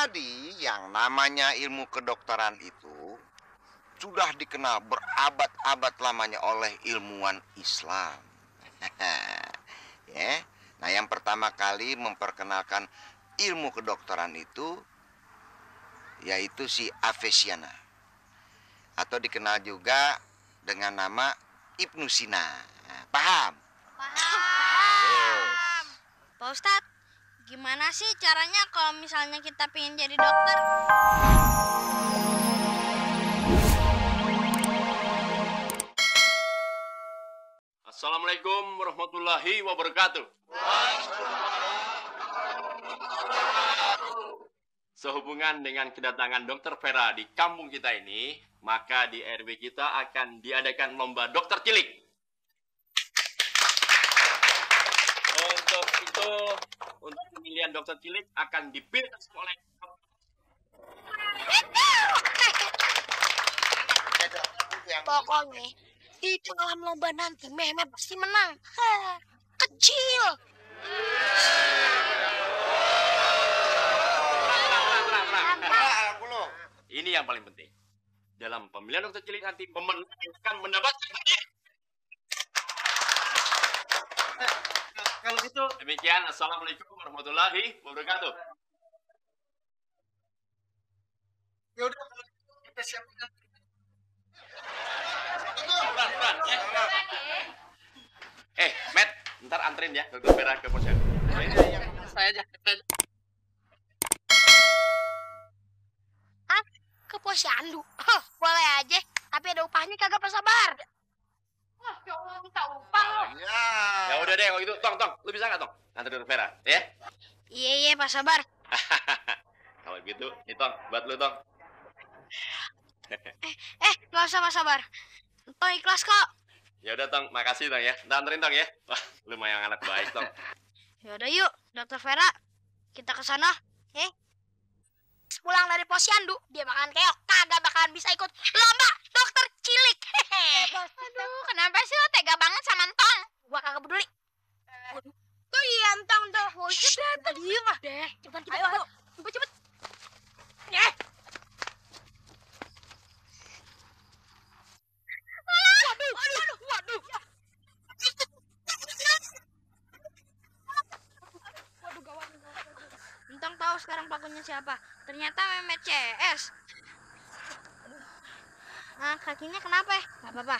Jadi, yang namanya ilmu kedokteran itu sudah dikenal berabad-abad lamanya oleh ilmuwan Islam. Ya. Nah, yang pertama kali memperkenalkan ilmu kedokteran itu yaitu si Avicenna, atau dikenal juga dengan nama Ibnu Sina. Nah, paham? Paham. Pak Ustadz, gimana sih caranya kalau misalnya kita pengen jadi dokter? Assalamualaikum warahmatullahi wabarakatuh. Sehubungan dengan kedatangan Dokter Vera di kampung kita ini, maka di RW kita akan diadakan lomba dokter cilik. Untuk itu, untuk pemilihan dokter cilik akan dipilih oleh Pokoknya di dalam lomba nanti Mehmet pasti menang. Kecil. Ini yang paling penting. Dalam pemilihan dokter cilik nanti pemenang akan mendapatkan hadiah. Kalau gitu demikian. Assalamualaikum warahmatullahi wabarakatuh. Ya udah, kita siapkan. Pelan-pelan ya. Matt, ntar anterin ya Dokter Vera ke posyandu. Saya aja. Ke posyandu. Boleh aja, tapi ada upahnya kagak, Pak Sabar. Wah, ya Allah, minta upah lo. Ya udah deh kalau gitu, Tong, lu bisa nggak Tong? Anterin Dokter Vera, ya? Iya, Pak Sabar. Kalau gitu, ini Tong, buat lu Tong. Nggak usah, Pak Sabar. Tong ikhlas kok. Ya udah Tong, makasih Tong ya. Ntar anterin Tong ya. Wah, lumayan anak baik Tong. Yaudah yuk, Dokter Vera. Kita ke sana. Pulang dari posyandu, dia bakalan keok. Kagak bakalan bisa ikut lomba dokter cilik. Aduh, kenapa sih lo tega banget sama Entong? Gua kagak peduli. Tuh iya, Entong tuh. Udah, diem ah. Cepet. Ayo. Cepet. Waduh. Entong tahu sekarang pelakunya siapa? Ternyata Mehmet CS. Nah, kakinya kenapa ya? Gak apa-apa.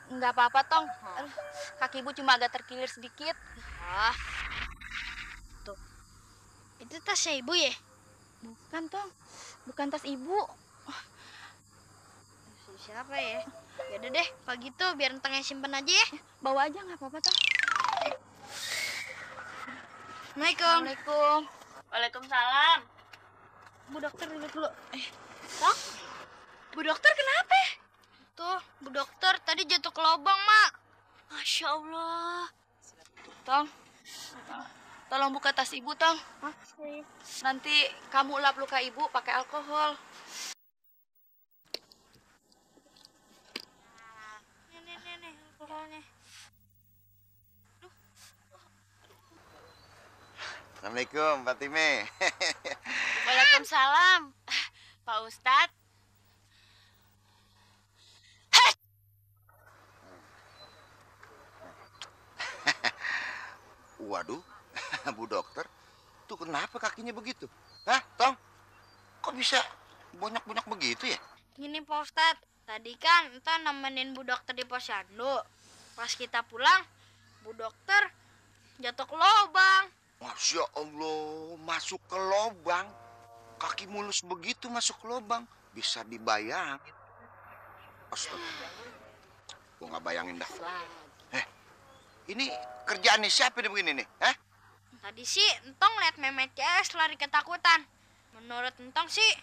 Nggak apa-apa, Tong. Kaki ibu cuma agak terkilir sedikit. Tuh. Itu tasnya ibu ya? Bukan, Tong. Bukan tas ibu. Siapa ya? Yaudah deh, kalau gitu biar Entongnya simpen aja ya. Bawa aja, nggak apa-apa, Tong. Assalamualaikum. Waalaikumsalam. Bu dokter dulu. Tong? Bu dokter kenapa? Tuh, Bu dokter tadi jatuh ke lubang, Mak. Masya Allah. Tong, tolong buka tas ibu, Tong. Nanti kamu lap luka ibu pakai alkohol. Nih, alkoholnya. Assalamualaikum, Fatime. Waalaikumsalam. Pak Ustadz. Waduh, Bu Dokter, tuh kenapa kakinya begitu? Hah, Tong? Kok bisa banyak-banyak begitu ya? Gini Pak Ustadz, tadi kan Entah nemenin Bu dokter di posyandu. Pas kita pulang, Bu dokter jatuh ke lubang. Masya Allah, masuk ke lubang. Kaki mulus begitu masuk ke lubang. Bisa dibayangin. Astaga, gua nggak bayangin dah. Ini kerjaannya siapa nih begini nih? Hah? Tadi sih Entong lihat Mehmet CS lari ketakutan. Menurut Entong sih,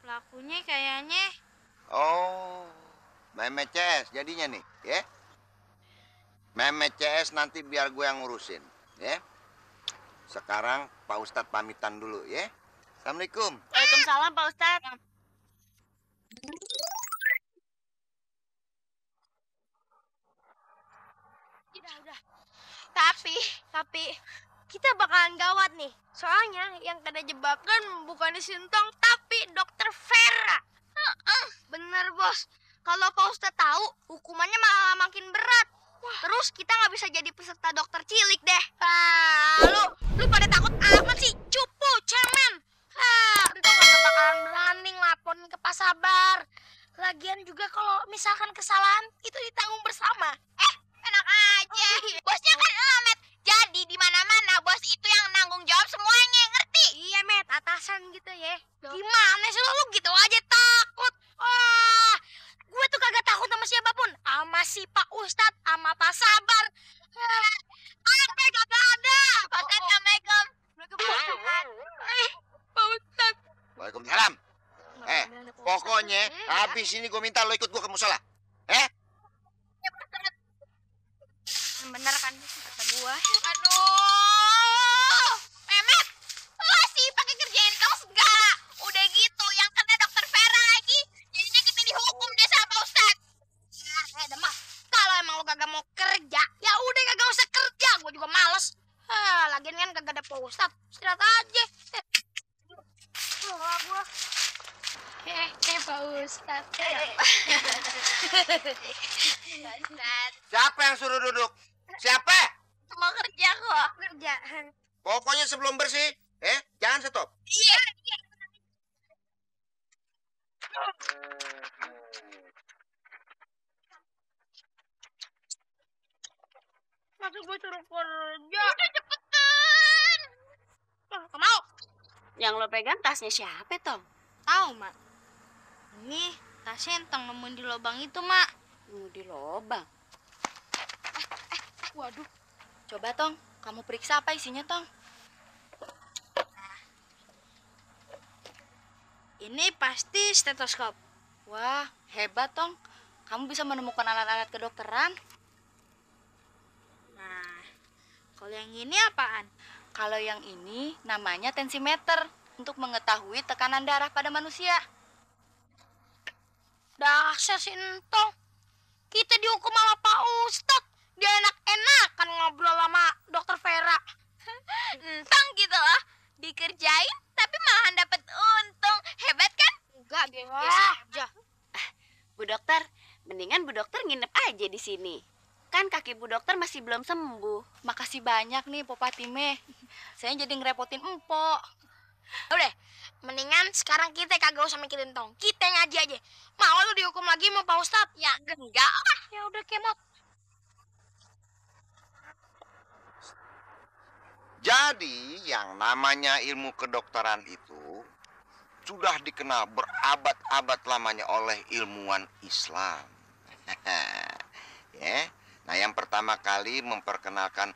pelakunya kayaknya... Oh, Mehmet CS jadinya nih, ya? Mehmet CS nanti biar gue yang ngurusin, ya? Sekarang Pak Ustadz pamitan dulu, ya? Assalamualaikum. Waalaikumsalam, Pak Ustadz. Udah. Tapi kita bakalan gawat nih. Soalnya yang kena jebakan bukan Sintong, tapi Dokter Vera. Bener, Bos. Kalau Pak Ustadz tahu, hukumannya malah makin berat. Terus kita nggak bisa jadi peserta dokter cilik deh. Lu pada takut amat sih? Cupu, cemen. Entong nggak bakalan berani ngelaporin ke Pak Sabar. Lagian juga kalau misalkan kesalahan itu ditanggung bersama. Enak aja. Bosnya kan lo, Met. Jadi di mana-mana bos itu yang nanggung jawab semuanya, ngerti? Iya, Met. Atasan gitu ya. Gimana sih lu gitu aja takut? Wah, gue tuh kagak takut sama siapapun. Sama si Pak Ustadz, sama Pak Sabar. Apa kagak ada? Pak Ustadz, Assalamualaikum. Pak Ustadz. Waalaikumsalam. Pokoknya habis ini gue minta lo ikut gue ke musola. Bener kan kata gua. Aduh, Memet, lo sih pakai kerjain tong segala. Udah gitu, yang kena dokter Vera lagi. Jadinya kita dihukum deh sama Pak Ustadz. Demah, kalau emang lo kagak mau kerja, ya udah kagak usah kerja. Gue juga males. Lagian kan kagak ada Pak Ustadz. Istirahat aja. Gua. Pak Ustadz. Siapa yang suruh duduk? Siapa? Mau kerja kok. Kerja. Pokoknya sebelum bersih, jangan stop. Iya. Masa gue suruh kerja? Udah cepetan. Gak mau. Yang lo pegang tasnya siapa, Tong? Tahu, Mak. Ini tasnya Entong nemuin di lubang itu, Mak. Di lobang. Waduh. Coba, Tong. Kamu periksa apa isinya, Tong? Ini pasti stetoskop. Wah, hebat, Tong. Kamu bisa menemukan alat-alat kedokteran. Nah, kalau yang ini apaan? Kalau yang ini namanya tensimeter untuk mengetahui tekanan darah pada manusia. Dahsyat si Entong. Kita dihukum sama Pak Ustadz. Dia enak-enakan ngobrol sama dokter Vera. Entong gitu loh. Dikerjain tapi malahan dapet untung. Hebat kan? Enggak, biasa aja. Bu dokter, mendingan Bu dokter nginep aja di sini. Kan kaki Bu dokter masih belum sembuh. Makasih banyak nih, Po Patime. Saya jadi ngerepotin Empok. Udah, mendingan sekarang kita kagak usah mikirin Tong. Kita ngaji aja. Mau lu dihukum lagi sama Pak Ustadz? Ya enggak lah. Ya udah kemot. Jadi yang namanya ilmu kedokteran itu sudah dikenal berabad-abad lamanya oleh ilmuwan Islam. Ya. Nah, yang pertama kali memperkenalkan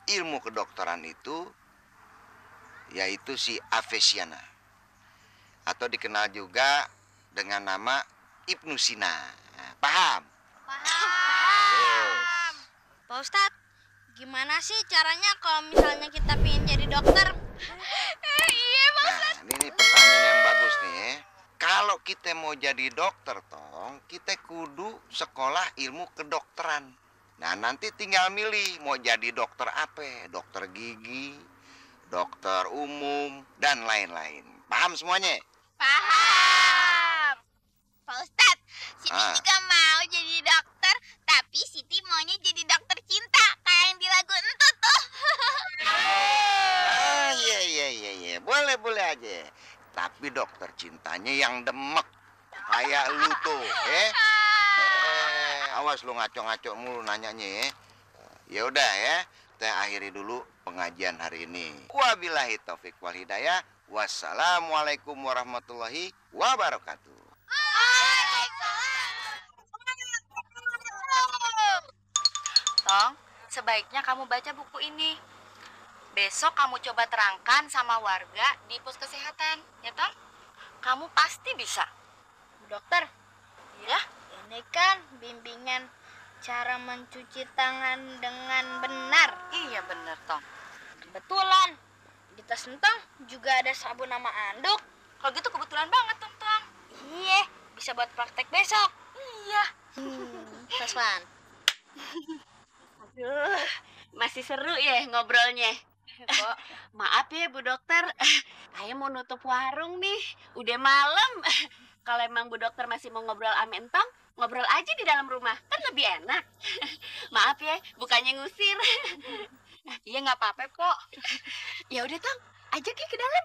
ilmu kedokteran itu yaitu si Avicenna, atau dikenal juga dengan nama Ibnu Sina. Nah, paham? Paham. Pak Ustadz, gimana sih caranya kalau misalnya kita pengen jadi dokter? Iya, Pak Ustadz. Nah, ini pertanyaan yang bagus nih ya. Kalau kita mau jadi dokter, Tong, kita kudu sekolah ilmu kedokteran. Nah, nanti tinggal milih mau jadi dokter apa? Dokter gigi, dokter umum, dan lain-lain. Paham semuanya? Paham. Pak Ustadz, Siti Ah. juga mau jadi dokter, tapi Siti maunya jadi dokter cinta, kayak yang di lagu Entut tuh. Iya. Boleh aja. Tapi dokter cintanya yang demek. Kayak lu tuh, awas lu ngaco-ngaco mulu nanyanya ya. Ya udah ya, kita akhiri dulu pengajian hari ini. Wabillahi taufik wal hidayah. Wassalamualaikum warahmatullahi wabarakatuh. Tong, sebaiknya kamu baca buku ini. Besok kamu coba terangkan sama warga di pos kesehatan, ya Tong? Kamu pasti bisa. Bu dokter, Ya? ini kan bimbingan cara mencuci tangan dengan benar. Iya bener, Tong. Kebetulan di tas Entong juga ada sabun sama anduk. Kalau gitu kebetulan banget, Tong. Iya, bisa buat praktek besok. Iya. Tas Wan. Aduh, masih seru ya ngobrolnya. Kok maaf ya Bu Dokter, Ayah mau nutup warung nih. Udah malam. Kalau emang Bu Dokter masih mau ngobrol sama Entong, ngobrol aja di dalam rumah. Kan lebih enak. Maaf ya, bukannya ngusir. Iya nggak apa-apa, Pok. Ya udah Tong, ajak ya ke dalam.